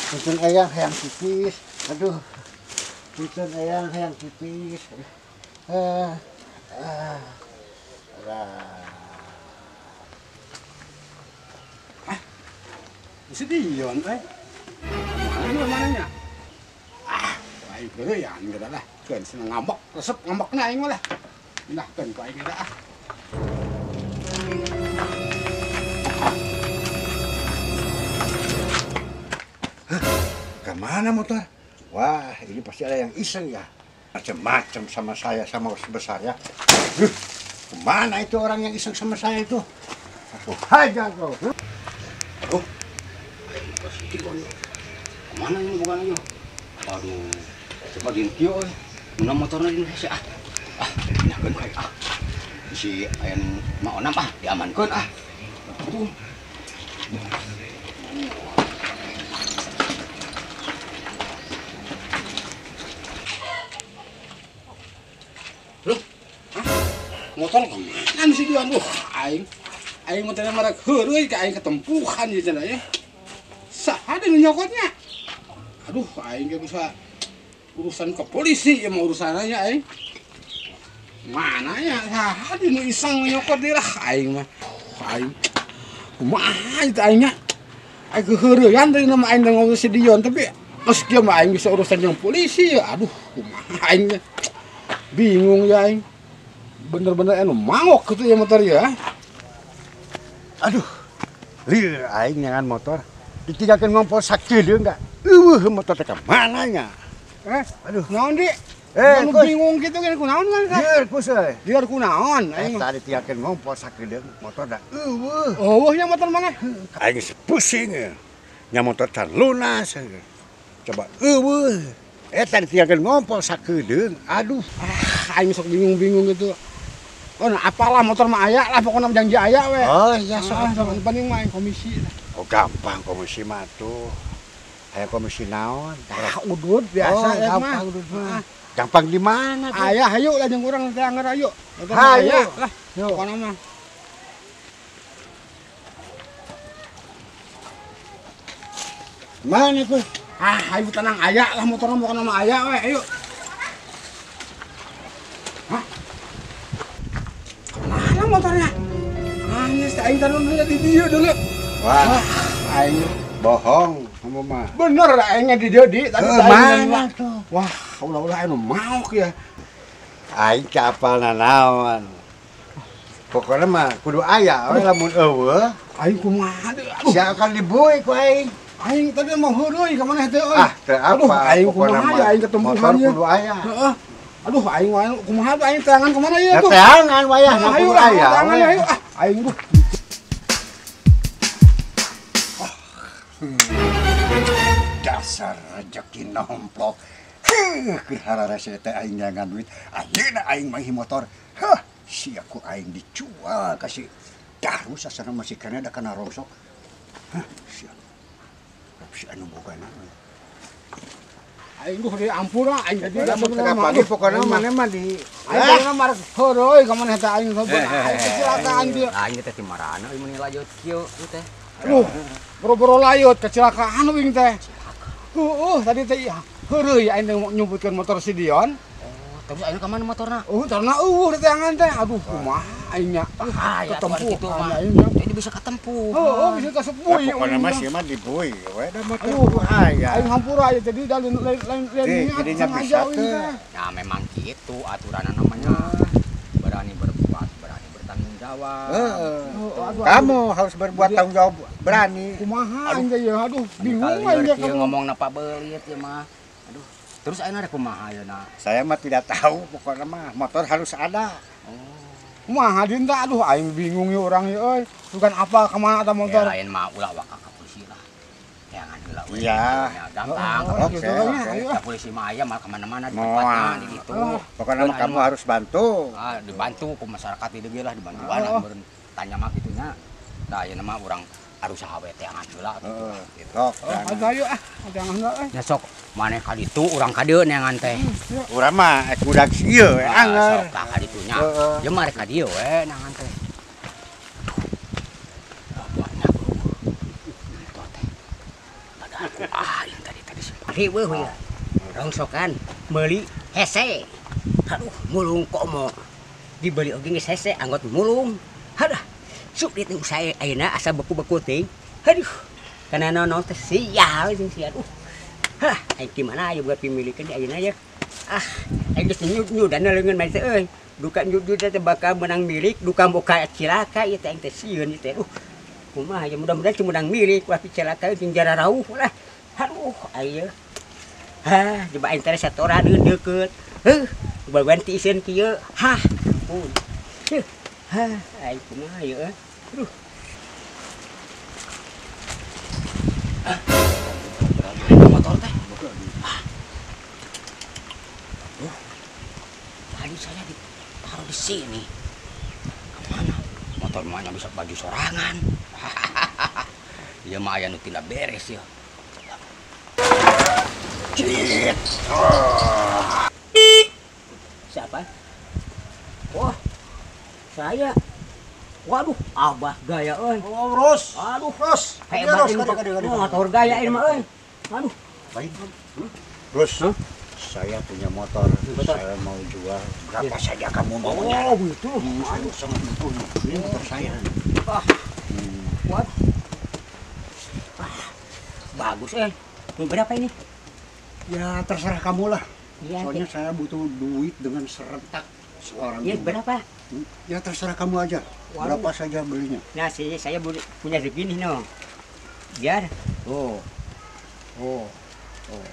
Punten ayang hayang pipis. Aduh. Punten ayang hayang pipis. Ah. Si Dion eh. Mana mananya? Ah, aing beureyan geura lah. Keun sina ngambek, resep ngambekna aing mah lah. Nah, keun ku aing geura ah. Kemana motor? Wah, ini pasti ada yang iseng ya. Macam-macam sama saya, sama bos besar ya. Kemana itu orang yang iseng sama saya itu? Aku hajar kau. Oh, kemana ini bukan aja? Aduh, coba gini, mana motornya di Indonesia? Ah, nyahkan kayak ah, si ayam mau onam ah, diamankan ah. Aduh. Loh, motor kemana sih dia? Aduh, aing, aing motornya marah heureuy ka aing ketempuhan ieu cenah ya. Saha deui nyokotnya? Aduh, aing ge bisa urusan ke polisi ya mau urusannya aing. Mana ya? Saha deui nu iseng nyokot deui lah aing mah. Aing kumaha itu aingnya? Aing keheureuyan deui nama aing ngobrol si Dion tapi geus kieu mah aing bisa urusan jeung polisi ya. Aduh, kumaha aing nya. Bingung ya aing. Bener-bener anu mangok gitu ya motor ya. Aduh. Lieur aing nyangan motor. Ditinggalkeun ngompol sakedeung enggak. Eueuh motor teh ka mana nya? Aduh, naon di? Anu bingung gitu kan kunaon kan? Lieur kus euy. Lieur kunaon aing. Tadi ditinggalkeun ngompol sakedeung motor da eueuh. Eueuh nya motor mana? Aing geus pusing. Nya motor can lunas. Coba eueuh. Tadi ditinggalkeun ngompol sakedeung. Aduh. Ah, aing sok bingung-bingung gitu. Oh, nah, apalah motor mah aya lah pokoknya janji aya we. Oh iya soal penting mah aing komisi. Oh gampang komisi mah tuh. Aya komisi naon? Ah, udud biasa oh, ya gampang udud mah. Gampang di mana tuh? Aya hayu lah jeung urang teh anger ayo. Hayu lah. Pokoknya mah. Mana tuh? Ah, ayo tenang aya lah motornya pokoknya mah aya we, ayo. Hah? Kemana motornya? Anjir, aing tadi di dieu dulu. Wah, aing bohong kamu mah. Bener aingnya di dieu di tadi mana tuh? Wah, ulah-ulah aing maok ya. Aing teu apal nanaon. Pokoknya mah kudu aya we lamun eueuh. Aing kumaha deui? Sia akan dibui ku aing. Aing tadi mau heureuy ka maneh teh euy. Ah, teu apa. Aing kumaha ya aing ketempuhan motor kudu aya. Heeh. Aduh, aing wae kumaha tuh aing teangan kemana ya tuh? Teangan wayah ayo lah, teangan ayo. Ah, aing tuh. Dasar rejeki nomplok. Heuh, keur hararese teh aing nyangan duit. Ayeuna aing mangih motor. Hah, sia ku aing dijual ka si Darus asana masih keneh da kana rongsok. Hah, sia. Si anu bogana. Aing duh diampura aing jadi lamun teu pagi pokona maneh mah di aing mah marek heureuy ka maneh teh aing kecelakaan dia. Aing teh ti marana euy meuni layut kieu teh. Aduh, boro-boro layut kecelakaan uing teh. Heeh, tadi teh heureuy aing nyumputkeun motor si Dion. Oh, terus aing ka mana motorna? Oh, motorna eueuh di teangan teh. Aduh, kumaha aing nya. Ketempuh kitu mah. Ini bisa ketempuh. Heeh, bisa kasepui. Pokona mah sia mah dibui we da motor kudu aya. Aing hampura aya jadi da lain lain jadinya bisa teh. Ya memang gitu aturanna namanya. Berani berbuat, berani bertanggung jawab. Kamu harus berbuat tanggung jawab berani. Kumaha aing teh ya, aduh bingung aing teh ngomong napa beulit ieu mah. Aduh, terus aing rek kumaha ayeuna? Saya mah tidak tahu pokoknya mah motor harus ada. Oh. Kumaha dinta aduh aing bingung ieu urang ieu euy. Bukan apa kemana ada motor. Ya, lain mah ulah waka ka polisi lah. Jangan heula we. Iya. Gampang. Oke. Da polisi mah aya mah kemana-mana di tempatnya di ditu. Pokoknya mah kamu harus bantu. Ah, dibantu ku masyarakat di dieu lah dibantuan lah meureun tanya mah kitu nya. Tah ayeuna mah urang arusaha we teangan heula gitu. Sok. Ayo ah, jangan heula euy. Nya sok maneh ka ditu urang ka dieu neangan teh. Urang mah ek budak ieu we anger. Sok ka ditu nya. Ieu mah rek ka dieu we neangan teh. Aduh, teh. Padahal ku aing tadi simpan. Riweuh ya. Rongsokan meuli hese. Aduh, mulung komo. Dibeli oge geus hese anggot mulung. Hadah. Sup dit saya ayeuna asa beku-beku teuing. Aduh. Kana naon teh sial jeung sial. Hah, aing di mana aya buat pimilikeun di ayeuna ya. Ah, aing geus nyud-nyudan leungeun mah teh euy. Duka nyud-nyud teh bakal menang milik, duka boka cilaka ieu teh aing teh sieun ieu teh. Kumaha ya mudah-mudahan teu menang milik, wah cilaka jeung jararauh lah. Aduh, aya. Hah, coba aing teh satoran deukeut. Heuh, baguan ti iseun kieu. Hah. Hah, aing kumaha ieu euy. Aduh. Motor teh. Duh. Tadi saya ditaruh di sini. Kemana? Motor mana bisa baju sorangan. Ieu mah aya nu tidak beres ya. Siapa? Wah, saya. Waduh, abah gaya euy. Oh, Ros. Aduh, Ros. Hebat ini motor gaya ini mah euy. Aduh. Baik. Ros, saya punya motor. Saya mau jual. Berapa saja kamu maunya? Oh, gitu. Aduh, sama itu. Ini motor saya. Ah. Waduh. Ah, bagus eh. Berapa ini? Ya, terserah kamu lah. Ya, soalnya saya butuh duit dengan serentak seorang. Ya, berapa? Ya terserah kamu aja. Waduh. Berapa saja belinya. Nah, saya punya segini no. Biar. Oh. Oh. Oh.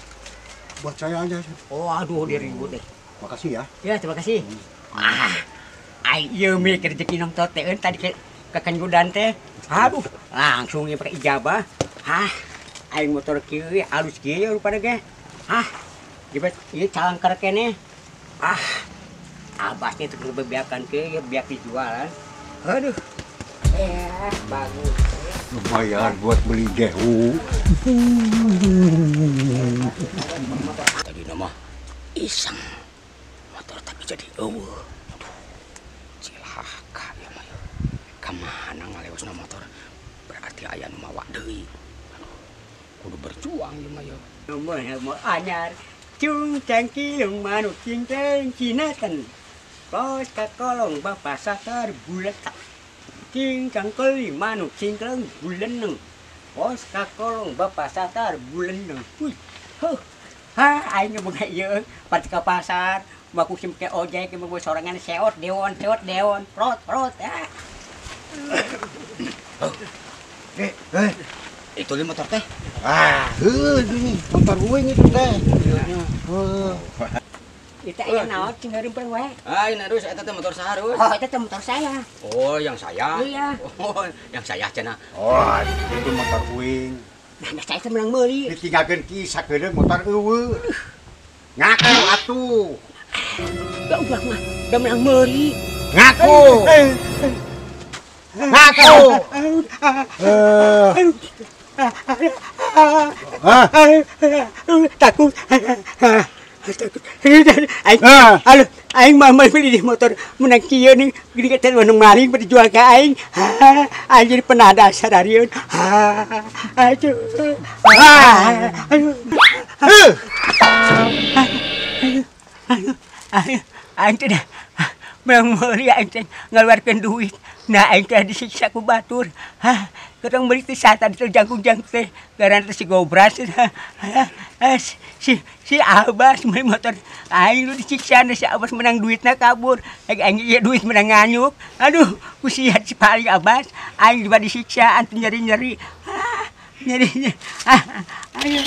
Buat saya aja. Oh, aduh, dia ribut deh. Makasih ya. Ya, terima kasih. Ah. Ayo mikir rezeki nong teh tadi ke kenyudan teh. Aduh, langsung ya pakai ijabah. Hah. Aing motor kieu halus kieu rupana ge. Hah. Jebet ieu calangker keneh. Ah. Abasnya itu kebebiakan ke biak dijualan. Aduh. Bagus. Lumayan buat beli gehu. Tadi nama iseng motor tapi jadi eueuh. Aduh. Cilaka ya mah. Kamana ngalewasna motor? Berarti aya nu mawa deui. Aduh. Kudu berjuang ieu mah ya. Nomor anyar. Cung cangkilung manuk cingkeng cinatan. Kos kakolong bapak satar bulat. Cing cangkeli manuk cingkleng buleneng. Kos kakolong bapak satar buleneng. Wih, huh. Ha, aing boga ieu parti ka pasar, maku sim ke ojek mau sorangan seot deon, prot prot ya. Eh, itu li motor teh. Ah, heuh ini motor uing itu teh. Heuh. Itu aya naon cing heureum wae. Ah, ini harus eta teh motor saha, Rus? Oh, eta teh motor saya. Oh, yang saya. Iya. Oh, yang saya cenah. Oh, itu motor uing. Nah, saya teh menang meuli. Ditinggalkeun ki sakedeung motor eueuh. Ngaku atuh. Da ulah mah, da menang meuli. Ngaku. Ngaku. Takut. Takut. Aing, aduh, aing mah beli di motor menang kieu nih, gede teh nu maling dijual ka aing. Aing jadi penada sararieun. Aduh. Aduh. Aduh. Aing teh menang meuli aing teh ngaluarkeun duit. Nah, aing teh disiksa ku batur. Hah, ketong meuli teh satan teh jangkung-jangkung teh garana teh si gobras. Si Abbas meuli motor aing lu disiksa si Abbas menang duitna kabur. Aing ieu duit menang nganyuk. Aduh, ku sia si paling Abbas aing juga disiksa antu nyeri-nyeri. Nyeri. Ayo.